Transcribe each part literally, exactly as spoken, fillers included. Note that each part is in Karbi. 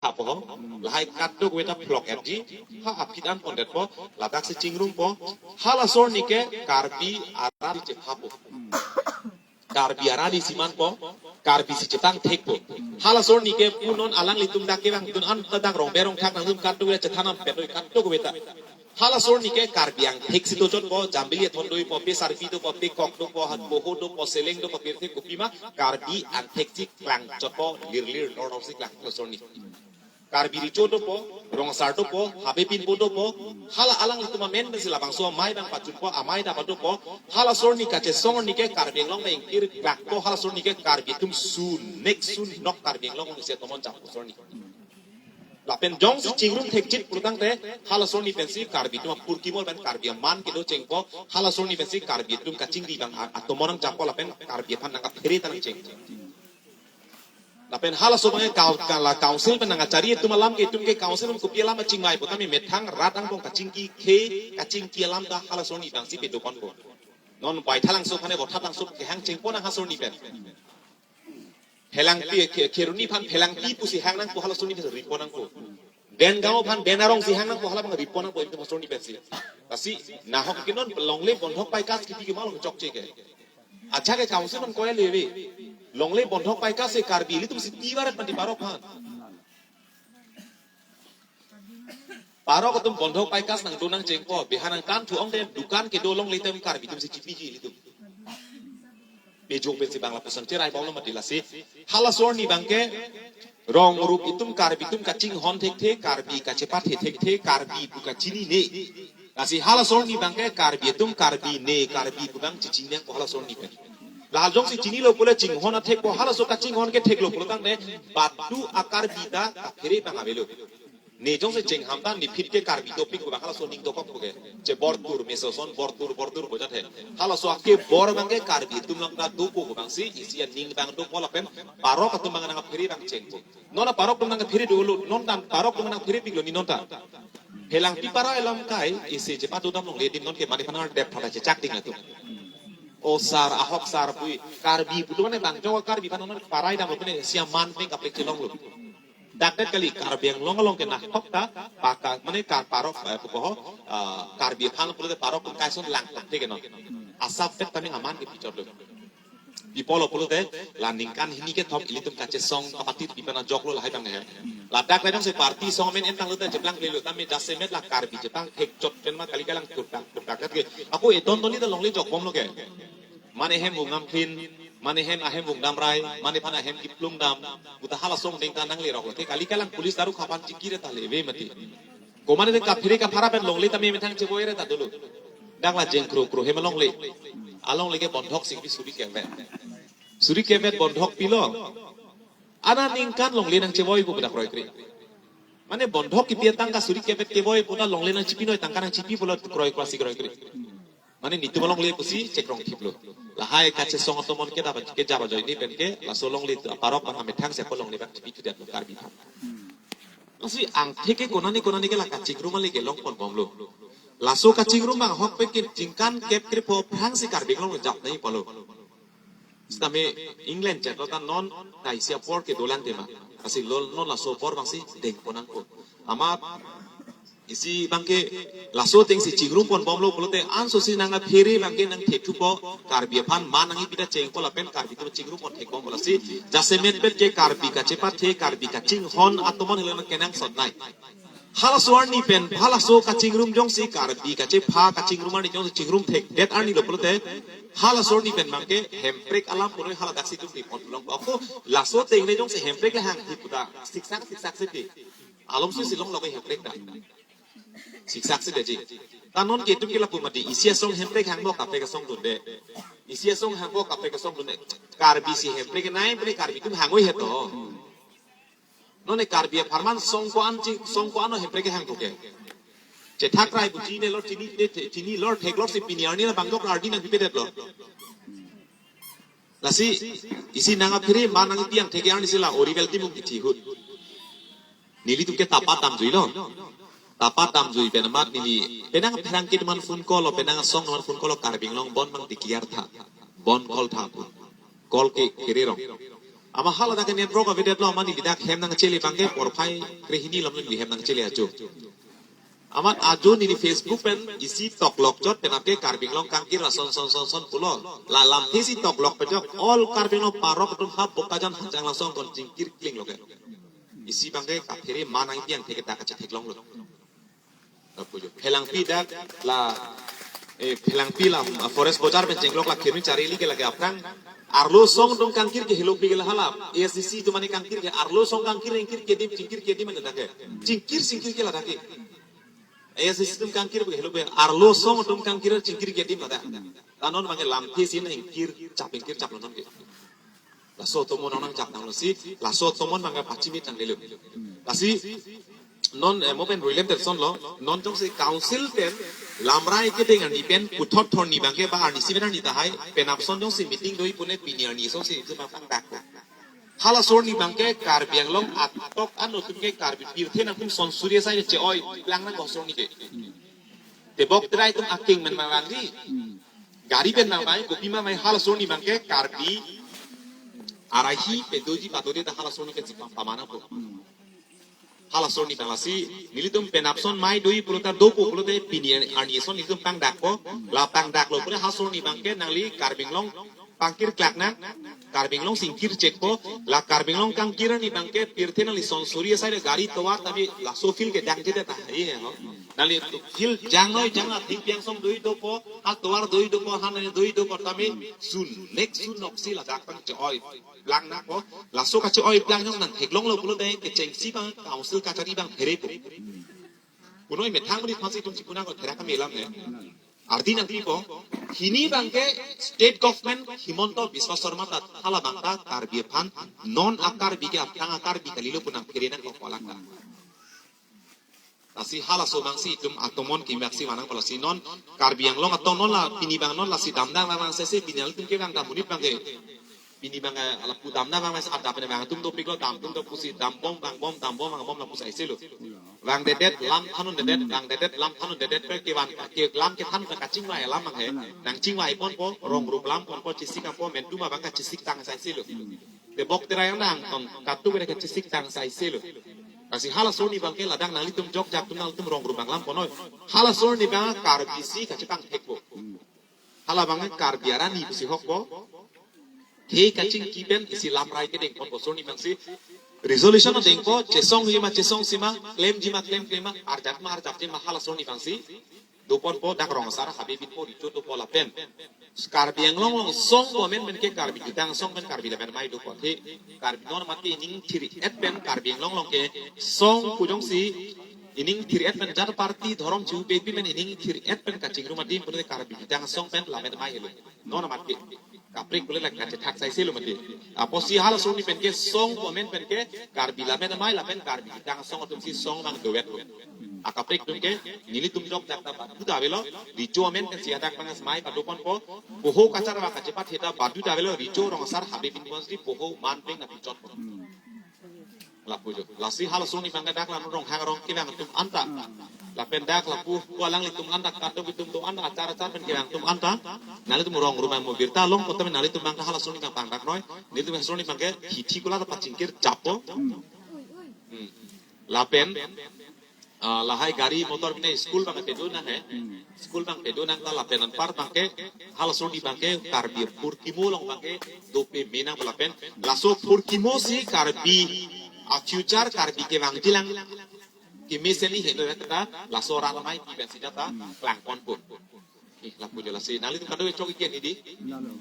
Hapo, lahai kadokave ta phlok etji, ha aphi dan pondetpo, ladak si chingrumpo, halaso arni ke Karbi arat chephapo. Karbi arat si manpo, Karbi si chetang thekpo. Halaso arni ke punon alanglitum dak kevangdun an ta dak Rongber Rongthak nangtum kadokave chethan ampet oi kadokave ta. Halaso arni ke Karbi angthek si dojotpo, jambili athon dopo, pe sarpi dopo, pe kok dopo, hat boho dopo, seleng dopo, pirthe kopima, Karbi angthek si klangchotpo, lir lir nor nor si klang halaso arni. Karbi Recho dopo, Rong Asar dopo, Habe Pinpo dopo, hala alanglitum amen pensi labangso amei abang pachunpo, amei ta padopo, halaso arni kachesong arni ke Karbi Anglong mengkir klakpo, halaso arni ke Karbi atum sun, nek sun nok Karbi Anglong isi atomon chappo so arni. Lapen jongsi chingrum thekchit pulotangte, halaso arni pensi Karbi atum apur kimol pen Karbi aman kedo chengpo, halaso arni pensi Karbi atum kachingri abang a-, atomon nangchappo lapen Karbi aphan nangkaphere ta nangcheng. Lapen halaso abang ke kau-, kala council pen nangkachari atum alam ke itum ke council pen kopi alam achingvaipo tame methang rat angbong kachingki khe kachingki alam ta halaso arni abang si pedoponpo. Non Baithalangso aphane Vothatlangso kehang chengpo nang halaso arni pen. Phelangpi, Khe-, Kheroni aphan Phelangpi pusi hang nangpo halaso arni pen ripo nangpo. Dengaon aphan Den Arong si hang nangpo hala abang ripo nangpo itum halaso arni pensi. Lasi nahok ke non longle bondhok paikas kipi ke malom chokche ke. Acha ke council man koya leve. Longle bondhok paikas si Karbi ilitum si tibarat mandi parok aphan. Parok atum bondhok paikas nangdo nangchengpo. Bihan nangkanthu ongde dukan kedo longle tem Karbi atum si chipiji ilitum. Pejok pensi bang lapuson cherai bomlo mati lasi. Halaso arni abang ke rong rup itum Karbi atum kachinghon thekthe, Karbi kachepathe thekthe, Karbi pu kachinine. Lasi halaso arni abang ke Karbi atum Karbi ne, Karbi pu abang chichinine ko halaso arni pen. Lahai jongsi chinilo pule chinghon athekpo, halaso kachinghon ke theklo pulotangte badu a-Karbi ta kaphere abang avelo. Ne jongsi chingham ta nephit ke Karbi dopik pu abang halaso ning dokok pu ke. Che bortur meso son bortur bortur bojat he. Halaso ake bor abang ke Karbi atum along ta dopo pu abang si isi aning abang dopo lapen parok atum abang nangkaphere abang chengpo. Non ta parok atum nangkaphere dolo, non ta parok atum nangpherepiklo ne non ta. Phelangpi para alam kai isi chepadodam longle adim non ke mane aphan dep phada chechak ding atum. O sar, ahok sar pui, Karbi pu atum mane bang jong Karbi aphan non parai damlo pune isi aman pen kaprek chelonglo. Dakdet kali Karbi Anglong along ke nahok ta, paka, mane kar parok, eh, pukoho, ah, Karbi aphan pulote parok atum kaison lang thekthenon. Asap pet kami aman ke pichotlo. Pi apotlo pulote, la ningkan hini kethom ilitum kachesong kapatit pi pen ajoklo lahai abang he. Ladak ladak si party song amen entanglote cheplang plelo tame jasemet la Karbi chetang thekchot pen ma kali kalang turkang turkang ke. Ako eton toni ta longle jok bomlo ke. Mane hem vung namthin, mane hem ahem vung damrai, mane aphan ahem kiplung dam, puta halaso angdeng ta nangleroklo. Te kali kalang police daru kapan chikire ta leve mati. Komane de kaphere kaphara pen longle tame methang chevoi re ta dolo. Dang la jeng kro kro hem longle. Alongle ke bondhok si kipi suri kevet. Suri kevet bondhok pilo. Ana ningkan longle nangchevoipo pu ta kroikre. Mane bondhok kipi atangka suri kevet kevoipo ta longle nangchipinoi tangka nangchipipo lo kroikre si kroikre. Mane netum alongle pusi chekrong thiplo. Lahai kachesong atomon ke dapat ke jaba joini pen ke laso longle tu aparok abang amethang si ako longle abang chipi thudet lo Karbi aphan. Lasi angthek ke konane konane ke la kachingrum ale kelongpon bomlo. Laso kachingrum abang ahokpet ke ningkan kep krepho aphrang si Karbi Anglong jap nangji pulo. Sitame England chetlo ta non ta isi apor kedolang tema. Lasi lo non laso apor abang si dengpon nangpo. Amat isi abang ke laso ateng si chingrumpon bomlo pulote anso si nangkaphere abang ke nangthethupo Karbi aphan man nangkipi ta chengpo lapen Karbi atum chingrumpon thekbompo lasi jasemet pet ke Karbi kachepathe Karbi kachinghon atomon helo nangkenangsot nai. Halaso arni pen, halaso kachingrum jongsi Karbi kachepha kachingrum arni jongsi chingrum thekdet arni lo pulote, halaso arni pen abang ke hemprek alam punoi hala daksi tum di pon pulang. Ako laso ateng le jongsi hemprek le hangthi puta, siksak siksak si di. Alom si silong lo ke hemprek ta. Siksak si di ji. Ta non ke itum ke lapu mati, isi asong hemprek hangno kaprek asong dunde. Isi asong hangno kaprek asong dunde. Karbi si hemprek nai, bre Karbi atum hangoi heto. Nonke Karbi apharman song ko-an chi, song ko-ano hemprek kehang puke. Chethak rai pu chinilo chini, chini lor theklor si pini arni na bangdok ardi nangpipedetlo. Lasi isi nangkaphere ma nangpi angthek arni si la ori bel timung kithi ahut. Nelitum ke tapat damjuilo. Tapat damjui pen amat neli penang pherangke atum aphan phone call lo, penang asong atum aphan phone call lo, Karbi Anglong bon abang declare tha. Bon call tha pu. Call ke khererong. Amat haladak ke network avedetlo, amat neli dak hem nangchele abangke porphai krehini alom neli hem nangchele ajo. Amat ajo neli Facebook pen isi toklok chot penap ke Karbi Anglong kangkir ason son son son pulo. La lamthe si toklok pejok all Karbi Anglong parok atum ha Bokajan hajang lasong kon chingkir kling lo ke. Isi abangke kaphere manang biang theke dak kachetheklonglo. Lapu jo. Phelangpi dak la, eh, Phelangpi la, ah, Forest Bazar pen chenglok la Kheroni Charili ke lake aphrang. Arlo song atum kangkir ke helok pi ke la hala. A S D C atum mane kangkir ke arlo song kangkir ingkir kedim chingkir kedim mane dak ke. Chingkir singkir ke ladak ke. A S D C atum kangkir ke helok pi. Arlo song atum kangkir chingkir kedim ladak. La non mane lamthe si na ingkir chap ingkir chap lo non ke. Laso atomon nang chak nanglo si, laso atomon mangga pachimi tang delu. Lasi, non, eh, mo pen Roilem Terson lo, non jongsi council pen, lamrai kedeng arni pen, puthot thorni abangke ba arnisi pen arni tahai, penap ason jongsi meeting doji pune pini arni ason si, itu bang pangdak ko. Halaso arni abangke, Karbi Anglong atok ano atum ke Karbi pirthe nangtum son suri asai che-oi, plang nang ko aso arni ke. Tebok terai atum aking men mavang di. Gari pen mavai, kopi mavai halaso arni abangke Karbi. Arahi pedoji padode ta halaso arni ke chipam pamana po. Halaso arni abang lasi, nelitum penap ason mei doji pulo ta dopo pulote pini arni ason nelitum pangdak po. La pangdak lo pura halaso arni abangke nangli Karbi Anglong pangkir klak nang, Karbi Anglong singkir chek po, la Karbi Anglong kangkir arni abangke pirthe nangli son suri asai le gari tovar tame laso field ke dang jeda ta, eh, ho. Nangli field jang noi jang athik piang song doji dopo, ha tovar doji dopo, ha nani doji dopo tame sun, next sun noksi ladak pang che-oi plang nang po, laso kache-oi plang nang nang theklonglo pulote kechengsi abang council kachari abang phere po. Punoi methang muni phansi atum chipuna ko thera kami lam he. Ardi nangpi po, hini abangke state government Himanta Biswa Sarma ta hala abang ta Karbi aphan non a-Karbi ke aphrang a-Karbi kalilo pu nangphere nang ko kolang ta. Lasi halaso abang si itum atomon kimak si manang pala si non Karbi Anglong atong non la pini abang non lasi damdam abang sese pini atum ke abang ta monit abangke. Pini abang, eh, lapu damdam abang mes adap ne abang atum dopiklo dam atum dopusi dambom vangbom dambom vangbom lapusi aiselo. Vangdedet lam thanundedet, vangdedet lam thanundedet pe kevan ke lam kethan ta kachingvai alam abang he. Nangchingvai ponpo, rong rup lam ponpo, chesik ponpo, mentum abang kachesik tang asai selo. Tebok terai nang tong katu bere kachesik tang asai selo. Lasi halaso arni abangke ladak nanglitum jokjak atum nanglitum rong rup abang lam ponnoi. Halaso arni abang Karbi si kachepangthek po. Hala abang Karbi arani pusi hok po. The kachingki pen isi lamrai kedeng ponpo aso arni abang si. Resolution dengpo, chesongji ma chesongsi ma, claimji ma claim claim ma, arjap ma arjapji ma halaso arni abang si. Doponpo dak rong asar habe binpo recho dopo lapen. Karbi Anglong along song po amen pen ke Karbi jutang asong pen Karbi lapen mei dopo the. Karbi non amat ke ining thiri-et pen Karbi Anglong along ke song pu jongsi ining thiri-et pen jat party dhorom chu bepi men ining thiri-et pen kachingrum adim pute Karbi jutang asong pen lapen mei helo. Non amat ke. Kaprek pule lak kachethak asai selo mati. Apotsi halaso arni pen ke song pu amen pen ke Karbi lapen mei lapen Karbi jutang asong atum si song abang dovet lo. Akaprek atum ke nelitum jokjak ta badu ta avelo, recho amen pen si hadak abang si mei pado ponpo, poho kachar abang kachepatheta badu ta avelo, recho rong asar habe bin ponsi poho man peng na pichot pon. Lapu jo. Lasi halaso arni abang dak la Ronghang arong kevang atum anta. Lapen dak lapu ko alanglitum anta katok itum do anta achar achar pen kevang atum anta. Nanglitum rong rup abang mo birta long kota nanglitum abang halaso arni abang pangdak noi. Nelitum halaso arni abang ke hithi kula ta pachingkir chappo. Hmm. Lapen, ah, lahai gari motor bine school abang kedo nang he. School abang kedo nang ta lapen anpar abang ke halaso arni abang ke Karbi phurkimo along abang ke dope menang lapen laso phurkimo si Karbi a-future Karbi kevang jilang kemesen ni heno ya ta laso rat amei pi ben si jata klang ponpo. Eh, lapu jo lasi nanglitum kado chok iken ni di.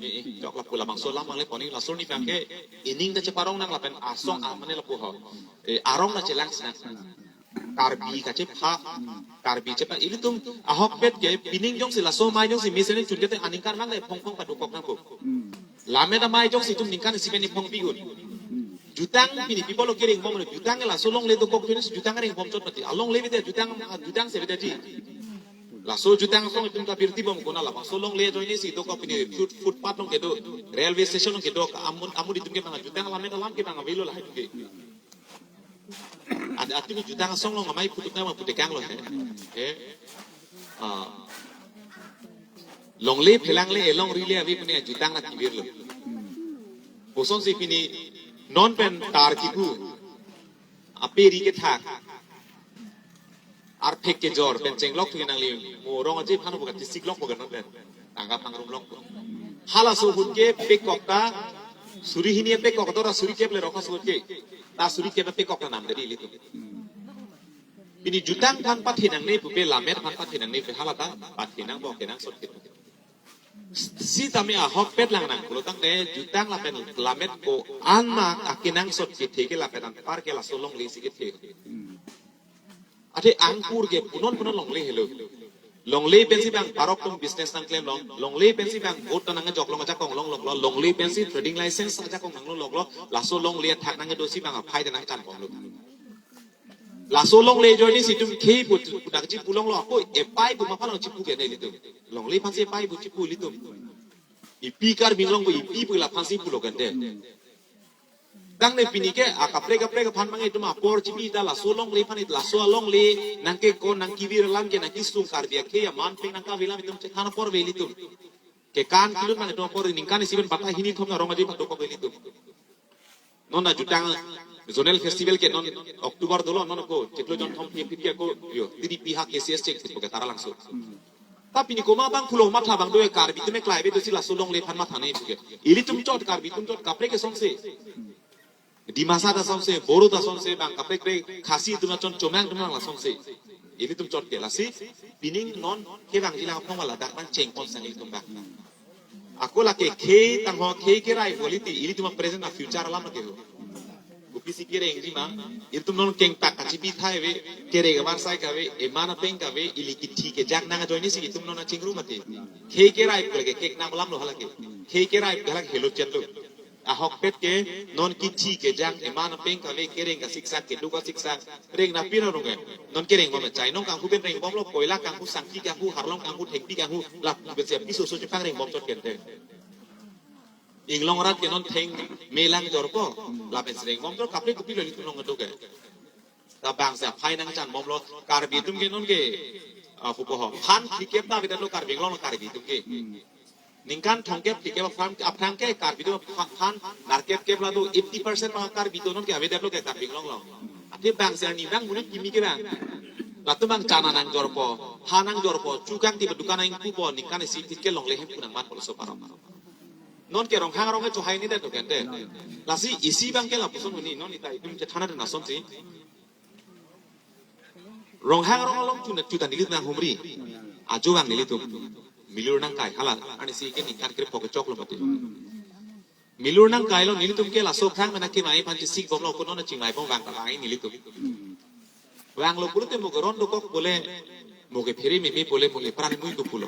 Eh, eh, chok lapu labangso lam mangle poni laso arni abang ke ining ta cheparong nang lapen asong amane lapu ho. Eh, arong ta chelang sinang. Karbi kachepha, Karbi chepa ilitum ahokpet ke pining jongsi laso amei jongsi mesen chun ke te aningkan mang le phong phong kadokok nangpo. Lamet amei jongsi itum ningkan isi pen iphong pi un. Jutang pini people lo kering bom jutang laso longle dokok pini jutang ring bom chot mati. Alongle bete jutang jutang se bete di. Laso jutang asong itum kabirti bom kona labangso longle ajoine si dokok pini foot footpath along kedo, railway station along kedo, amun amun itum ke bang jutang lamet alam ke bang avelo lahai ke. Ada atum jutang asong along amei putuk nama putekang lo he. Eh. Ah. Longle phelangle elong rile ave pune jutang na kibir lo. Kosonsi pini Non pen tar kiku, aperi kethak, arphek kejor pen chenglok thu nangli, mo rong aje aphan bo kati siklok bo non pen. Tangka pangrum lok. Halaso ahut ke pekok ta, suri hini pekok ta, suri kep le rokha ahut ke. Ta suri kep pekok ta nam deri ilitum. Pini jutang aphan pathe nangne pupe, lammet aphan pathe nangne pupe, hala ta pathe nangpo, kenangsot ke. Sitame ahokpet lang nang pulo tangte jutang lapen lammet ko-an ma akenangsot kethe ke lapen anpar ke laso longle si kethe. Athe angkur ke punon punon longle helo. Longle pensi bang parok atum business nangklem long, longle pensi bang boat ta nangjok long ajakong longlok lo, longle pensi trading license ajakong nanglonglok lo, laso longle athak nangdosi bang aphai ta nangchan bomlo. Laso longle ajoine si itum khei pu, pu dakji pu longlo, ako epai pu ma aphan chipu ke ne ilitum. Longle aphansi epai pu chipu ilitum. Ipi Karbi Anglong pu ipi pu la aphansi pulo kente. Tangte pini ke akaprek kaprek aphan mang itum apor chipi ta laso longle aphan, laso alongle nangkekon nangkevir alam ke nangkesung Karbi akhei aman pen nangkave alam itum chethan apor ave ilitum. Kekan kelun mang itum apor ningkan isi pen batai hini thom arong aje aphan dokok ave ilitum. Non ajutang zonal festival ke non October dolo, non ko chiklo jon thom phi phit ke ako yo tiri pi ha K C S chek thit ke tara langso. Ta pini komat bang pulo matha bang do, Karbi atum ke klai ave dosi laso longle aphan matha nangji ke. Ilitum chot, Karbi atum chot, kaprek ke asonsi. Dimasa ta asonsi, Boro ta asonsi, bang kaprek kaprek Khasi atum chot, Chomang atum la asonsi. Ilitum chot ke lasi, pining non kevangji lang aphong wala dak bang chengpon sang ilitum bang. Ako lake khei tangho, khei kerai quality, ilitum a present a future alam lake ho. Kopisi kerengji ma, ilitum non kengtak kachipi thai ave, kereng avarsai kave, eman apeng kave, ili kithi kejang nang ajoine si itum non achingrum ate. Khei kerai pu lake kek nang alam lo halake. Khei kerai pu halake helo chet lo. Ahokpet ke non kithi kejang, eman apeng kave, kereng kasiksak, keduk kasiksak, reng na pira rong e. Non kereng bom e, chainong kanghu pen reng bomlo, koila kanghu, sangki kanghu, harlong kanghu, thengpi kanghu, lapu pensi apiso so chepang reng bom chot kente. Inglong rat ke non theng melang jorpo, lapen si reng bom chot, kaprek kopilo ilitum long kedo ke. Ta bang si aphai nangchan bomlo, Karbi atum ke non ke, ah, pupo ho. Phan phlikep ta avedet lo Karbi Anglong Karbi atum ke. Ningkan thomkep phlikep aphan, aphrang ke Karbi atum phan, phan nerkep kep la do, eighty percent bang Karbi atum non ke avedet lo ke Karbi Anglong lo. Athe bang si arni bang monit kimi ke bang. Latum bang chana nangjorpo, phan nangjorpo, chukang ti dukan nangpupo, ningkan isi phit ke longle hem kunang mat polo so parok. Non ke Ronghang arong ke chohai nedet lo kente. Lasi isi bang ke lapuson hini, non ita itum chethan aden asonsi. Ronghang arong along chuna chuta nelitum nanghumri. Ajo bang nelitum milur nangkai hala, arnisi ke ningkan krepho kechok lo mati. Milur nangkai lo, nelitum ke laso aphrang mena kemai aphan chesik bomlo, kono na chingmai bom vang kalai nelitum. Vanglo pulote mo ke ron dokok bole, mo ke phere meme bole, mo ke pran mui do pulo.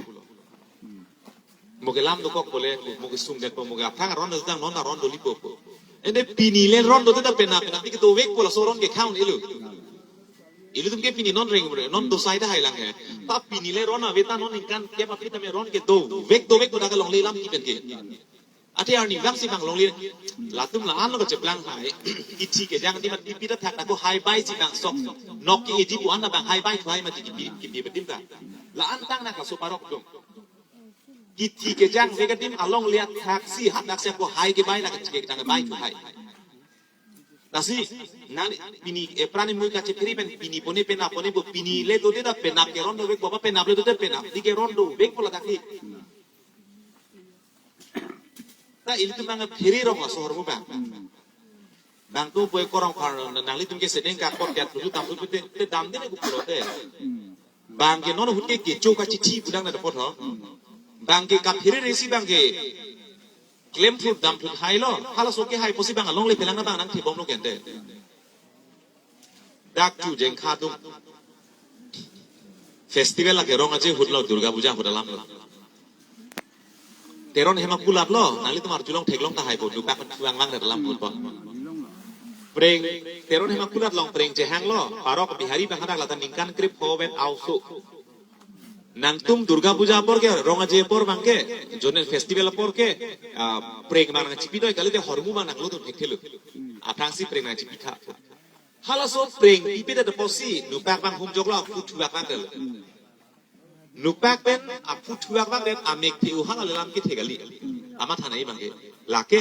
Mo ke lam dokok bole, mo ke sungdet po, mo ke aphrang ron dotang non ron dolipo po. Ende pini le ron dote ta penap, penap ke dovekpo, laso ron ke khang elo. Ilitum ke pini non reng, non dosai ta hai lang he. Ta pini le ron ave ta non ningkan kep aphi tame ron ke dovek, dovekpo dak longle alam kepi pen ke. Athe arni bang si bang longle, latum la-an lo kacheplang hai. Kithi kejang di mat kipi ta thak ako hai bai si bang sok. Nok ke eji pu an ta bang hai bai thu hai mati kipi, kipi betim ta. La-an tang na kaso parok dong. Kithi kejang ave ke adim alongle athak si hadak si ako hai ke bai na kithi kejang bai thu hai. Lasi, nang pini epran mui kachephere pen pini pone penap pone bo, pini le dote ta penap ke ron dovekpo, penap le dote penap di ke ron dovekpo ladak di. Ta ilitum bang phere rong laso ahormu bang. Bang tu boi korong par nanglitum ke sedeng ka kot kat tu tam tu te, te dam dine ku pulote. Bang ke non ahut ke kecho kachithi pudang na dapot ho. Bang ke kaphere resi bang ke klem thut dam thut hai lo. Halaso ke hai pusi bang alongle phelang na bang nangthi bomlo kente. Dak chu jeng kha tum. Festival lake rong aje ahut lo, Durga Puja ahut alam lo. Teron hem akulap lo, nanglitum arjulong theklong ta hai po, dupak thuang lang alam ahut po. Preng, Teron hem akulat long preng chehang lo, parok Bihari bang hadak lata ningkan krepho pen auso. Nangtum Durga Puja apor ke, rong aje apor bang ke, zonal festival apor ke, ah, preng bang nangchipi doi kalite hormu bang nanglo tum thekthelo. Aphrang si preng nangchipi kha. Halaso preng pipedet apotsi, nupak bang humjok lo, aphu thuak bang del. Nupak pen aphu thuak bang det, amek the-u hala le alam kethe kali. Amat thanai bang ke. Lake.